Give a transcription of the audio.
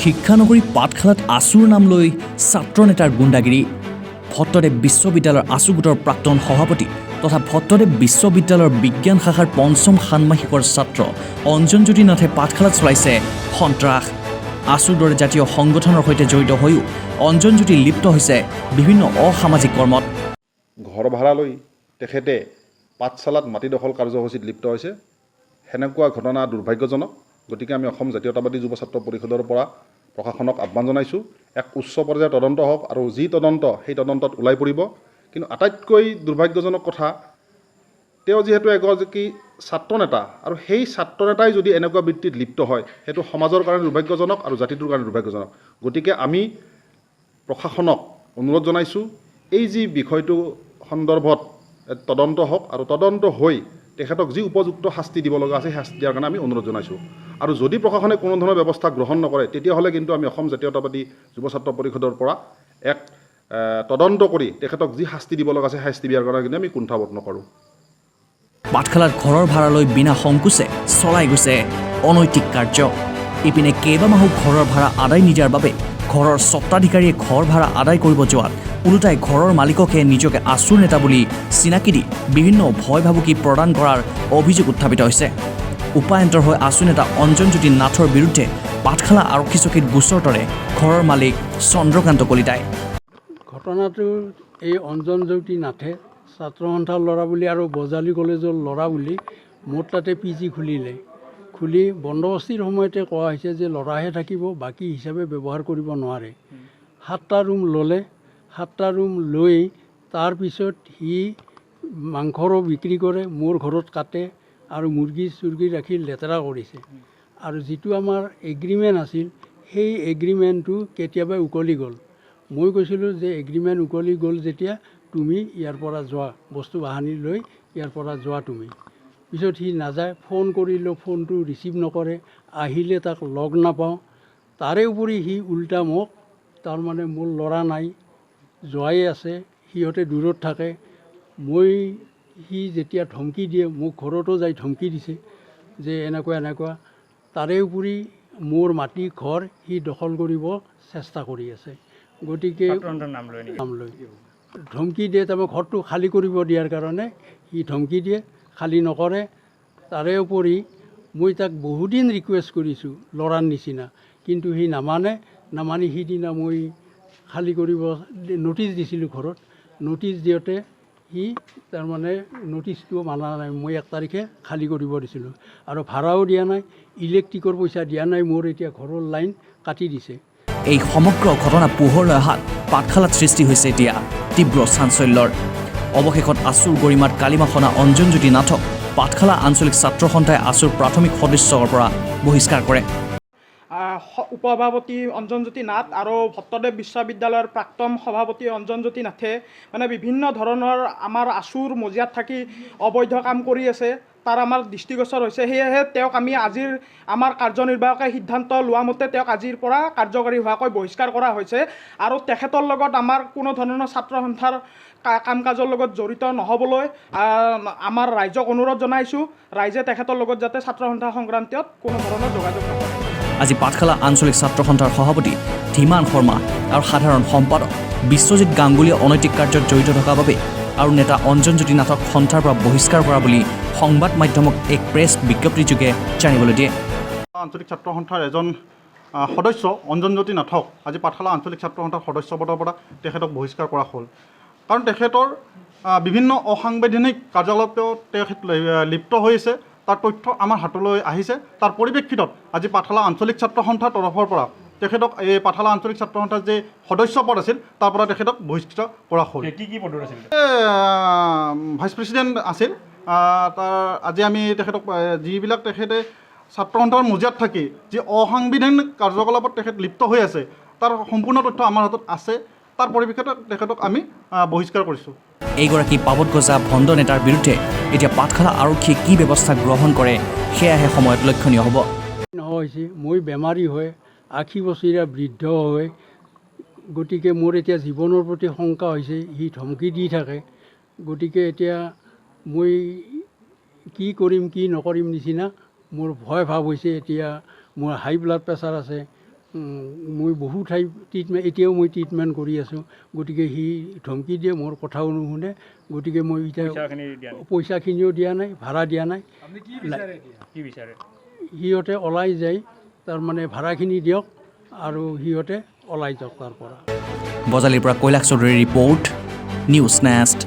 শিক্ষানগৰী পাঠশালাত আছুৰ নাম লৈ ছাত্ৰ নেতাৰ গুণ্ডাগিৰি। ভট্টদেৱ বিশ্ববিদ্যালয়ৰ আছু গোটৰ প্ৰাক্তন সভাপতি তথা ভট্টদেৱ বিশ্ববিদ্যালয়ৰ বিজ্ঞান শাখাৰ পঞ্চম ষান্মাসিকৰ ছাত্ৰ অঞ্জনজ্যোতি নাথে পাঠশালাত চলাইছে সন্ত্ৰাস। আছুৰ দৰে জাতীয় সংগঠনৰ সৈতে জড়িত হৈও অঞ্জনজ্যোতি লিপ্ত হৈছে বিভিন্ন অসামাজিক কৰ্মত। ঘৰ ভাড়া লৈ তেখেতে পাঠশালাত মাটি দখল কাৰ্যসূচীত লিপ্ত হৈছে। সেনেকুৱা ঘটনা দুৰ্ভাগ্যজনক। গতিকে আমি অসম জাতীয়তাবাদী যুৱ ছাত্ৰ পৰিষদৰ পৰা প্ৰশাসনক আহ্বান জনাইছোঁ, এক উচ্চ পৰ্যায়ৰ তদন্ত হওক আৰু যি তদন্ত, সেই তদন্তত ওলাই পৰিব। কিন্তু আটাইতকৈ দুৰ্ভাগ্যজনক কথা, তেওঁ যিহেতু এগৰাকী ছাত্ৰ নেতা আৰু সেই ছাত্ৰ নেতাই যদি এনেকুৱা বৃত্তিত লিপ্ত হয়, সেইটো সমাজৰ কাৰণে দুৰ্ভাগ্যজনক আৰু জাতিটোৰ কাৰণে দুৰ্ভাগ্যজনক। গতিকে আমি প্ৰশাসনক অনুৰোধ জনাইছোঁ, এই যি বিষয়টো সন্দৰ্ভত তদন্ত হওক আৰু তদন্ত হৈ তেখেতক যি উপযুক্ত শাস্তি দিব লগা আছে, সেই শাস্তি দিয়াৰ কাৰণে আমি অনুৰোধ জনাইছোঁ। আৰু যদি প্ৰশাসনে কোনো ধৰণৰ ব্যৱস্থা গ্ৰহণ নকৰে, তেতিয়াহ'লে কিন্তু আমি অসম জাতীয়তাবাদী যুৱ ছাত্ৰ পৰিষদৰ পৰা এক তদন্ত কৰি তেখেতক যি শাস্তি দিব লগা আছে, শাস্তি দিয়াৰ কাৰণে কিন্তু আমি কুণ্ঠাবোধ নকৰোঁ। পাঠশালাত ঘৰৰ ভাড়া লৈ বিনা সংকোচে চলাই গৈছে অনৈতিক কাৰ্য। ইপিনে কেইবামাহো ঘৰৰ ভাড়া আদায় নিদিয়াৰ বাবে ঘৰৰ স্বত্বাধিকাৰীয়ে ঘৰ ভাড়া আদায় কৰিব যোৱাত ওলোটাই ঘৰৰ মালিককে নিজকে আছুৰ নেতা বুলি চিনাকি দি বিভিন্ন ভয় ভাবুকি প্ৰদান কৰাৰ অভিযোগ উত্থাপিত হৈছে। উপায়ন্তৰ হৈ আছু নেতা অঞ্জনজ্যোতি নাথৰ বিৰুদ্ধে পাঠশালা আৰক্ষী চকীত গোচৰ তৰে ঘৰৰ মালিক চন্দ্ৰকান্ত কলিতাই। ঘটনাটো এই অঞ্জন জ্যোতি নাথে ছাত্ৰ সন্থাৰ ল'ৰা বুলি আৰু বজালী কলেজৰ ল'ৰা বুলি মোৰ তাতে পি জি খুলিলে। খুলি বন্দবস্তিৰ সময়তে কোৱা হৈছে যে ল'ৰাহে থাকিব, বাকী হিচাপে ব্যৱহাৰ কৰিব নোৱাৰে। সাতটা ৰুম ল'লে। সাতটা ৰুম লৈ তাৰপিছত সি মাংসৰো বিক্ৰী কৰে, মোৰ ঘৰত কাটে আৰু মুৰ্গী চুৰ্গী ৰাখি লেতেৰা কৰিছে। আৰু যিটো আমাৰ এগ্ৰিমেণ্ট আছিল, সেই এগ্ৰিমেণ্টটো কেতিয়াবাই উকলি গ'ল। মই কৈছিলোঁ যে এগ্ৰিমেণ্ট উকলি গ'ল যেতিয়া তুমি ইয়াৰ পৰা যোৱা, বস্তু বাহানি লৈ ইয়াৰ পৰা যোৱা তুমি। পিছত সি নাযায়। ফোন কৰিলেও ফোনটো ৰিচিভ নকৰে, আহিলে তাক লগ নাপাওঁ। তাৰে উপৰি সি উল্টা মোক, তাৰমানে মোৰ ল'ৰা নাই, জোঁৱাই আছে, সিহঁতে দূৰত থাকে। মই সি যেতিয়া ধমকি দিয়ে, মোক ঘৰতো যাই ধমকি দিছে যে এনেকুৱা এনেকুৱা। তাৰে উপৰি মোৰ মাটি ঘৰ সি দখল কৰিব চেষ্টা কৰি আছে। গতিকে নাম লৈ ধমকি দিয়ে, তাৰমানে ঘৰটো খালী কৰিব দিয়াৰ কাৰণে সি ধমকি দিয়ে, খালী নকৰে। তাৰে উপৰি মই তাক বহুদিন ৰিকুৱেষ্ট কৰিছোঁ ল'ৰাৰ নিচিনা, কিন্তু সি নামানে। নামানি সিদিনা মই খালী কৰিব ন'টিছ দিছিলোঁ ঘৰত। ন'টিছ দিওঁতে সি তাৰমানে ন'টিছটোও মানা নাই। মই 1 তাৰিখে খালী কৰিব দিছিলোঁ আৰু ভাড়াও দিয়া নাই, ইলেক্ট্ৰিকৰ পইচা দিয়া নাই। মোৰ এতিয়া ঘৰৰ লাইন কাটি দিছে। এই সমগ্ৰ ঘটনা পোহৰলৈ অহাত পাঠশালাত সৃষ্টি হৈছে এতিয়া তীব্ৰ চাঞ্চল্যৰ। অৱশেষত আছুৰ গৰিমাত কালিমা সনা অঞ্জনজ্যোতি নাথক পাঠশালা আঞ্চলিক ছাত্ৰ সন্থাই আছুৰ প্ৰাথমিক সদস্যৰ পৰা বহিষ্কাৰ কৰে। উপসভাপতি অঞ্জনজ্যোতি নাথ আৰু ভট্টদেৱ বিশ্ববিদ্যালয়ৰ প্ৰাক্তন সভাপতি অঞ্জনজ্যোতি নাথে মানে বিভিন্ন ধৰণৰ আমাৰ আছুৰ মজিয়াত থাকি অবৈধ কাম কৰি আছে, তাৰ আমাৰ দৃষ্টিগোচৰ হৈছে। সেয়েহে তেওঁক আমি আজিৰ আমাৰ কাৰ্যনিৰ্বাহকে সিদ্ধান্ত লোৱা মতে তেওঁক আজিৰ পৰা কাৰ্যকৰী হোৱাকৈ বহিষ্কাৰ কৰা হৈছে আৰু তেখেতৰ লগত আমাৰ কোনো ধৰণৰ ছাত্ৰ সন্থাৰ কাম কাজৰ লগত জড়িত নহ'বলৈ আমাৰ ৰাইজক অনুৰোধ জনাইছোঁ। ৰাইজে তেখেতৰ লগত যাতে ছাত্ৰ সন্থা সংক্ৰান্তীয়ত কোনো ধৰণৰ যোগাযোগ নকৰে। আজি পাঠশালা আঞ্চলিক ছাত্ৰ সন্থাৰ সভাপতি ধীমান শৰ্মা আৰু সাধাৰণ সম্পাদক বিশ্বজিৎ গাংগুলীয়ে অনৈতিক কাৰ্যত জড়িত থকা বাবে আৰু নেতা অঞ্জনজ্যোতি নাথক সন্থাৰ পৰা বহিষ্কাৰ কৰা বুলি সংবাদ মাধ্যমক এক প্ৰেছ বিজ্ঞপ্তিযোগে জানিবলৈ দিয়ে। আঞ্চলিক ছাত্ৰ সন্থাৰ এজন সদস্য অঞ্জনজ্যোতি নাথক আজি পাঠশালা আঞ্চলিক ছাত্ৰ সন্থাৰ সদস্য পদৰ পৰা তেখেতক বহিষ্কাৰ কৰা হ'ল। কাৰণ তেখেতৰ বিভিন্ন অসাংবিধানিক কাৰ্যকলাপত তেখেত লিপ্ত হৈছে, তাৰ তথ্য আমাৰ হাতলৈ আহিছে। তাৰ পৰিপ্ৰেক্ষিতত আজি পাঠশালা আঞ্চলিক ছাত্ৰ সন্থাৰ তৰফৰ পৰা তেখেতক এই পাঠশালা আঞ্চলিক ছাত্ৰ সন্থাৰ যে সদস্য পদ আছিল, তাৰ পৰা তেখেতক বহিষ্কৃত কৰা হ'ল। কি কি পদত আছিল? ভাইচ প্ৰেচিডেণ্ট আছিল। তাৰ আজি আমি তেখেতক যিবিলাক তেখেতে ছাত্ৰ সন্থাৰ মজিয়াত থাকি যি অসাংবিধানিক কাৰ্যকলাপত তেখেত লিপ্ত হৈ আছে, তাৰ সম্পূৰ্ণ তথ্য আমাৰ হাতত আছে। তাৰ পৰিপ্ৰেক্ষিতত তেখেতক আমি বহিষ্কাৰ কৰিছোঁ। এইগৰাকী পাবত গজা ভণ্ড নেতাৰ বিৰুদ্ধে এতিয়া পাঠশালা আৰক্ষীয়ে কি ব্যৱস্থা গ্ৰহণ কৰে, সেয়াহে সময়ত লক্ষণীয় হ'ব। হৈছে মই বেমাৰী হৈ, 80 বছৰীয়া বৃদ্ধ হৈ, গতিকে মোৰ এতিয়া জীৱনৰ প্ৰতি শংকা হৈছে। সি ধমকি দি থাকে। গতিকে এতিয়া মই কি কৰিম কি নকৰিম নিচিনা মোৰ ভয় ভাৱ হৈছে। এতিয়া মোৰ হাই ব্লাড প্ৰেছাৰ আছে। মই বহু ঠাই ট্ৰিটমেণ্ট, এতিয়াও মই ট্ৰিটমেণ্ট কৰি আছোঁ। গতিকে সি ধমকি দিয়ে, মোৰ কথাও নুশুনে। গতিকে মই এতিয়া পইচাখিনিও দিয়া নাই, ভাড়া দিয়া নাই। কি বিচাৰে? সিহঁতে ওলাই যায়, তাৰমানে ভাড়াখিনি দিয়ক আৰু সিহঁতে ওলাই যাওক তাৰ পৰা। বজালীৰ পৰা কৈলাশ চৌধুৰীৰ ৰিপৰ্ট, নিউজ নেষ্ট।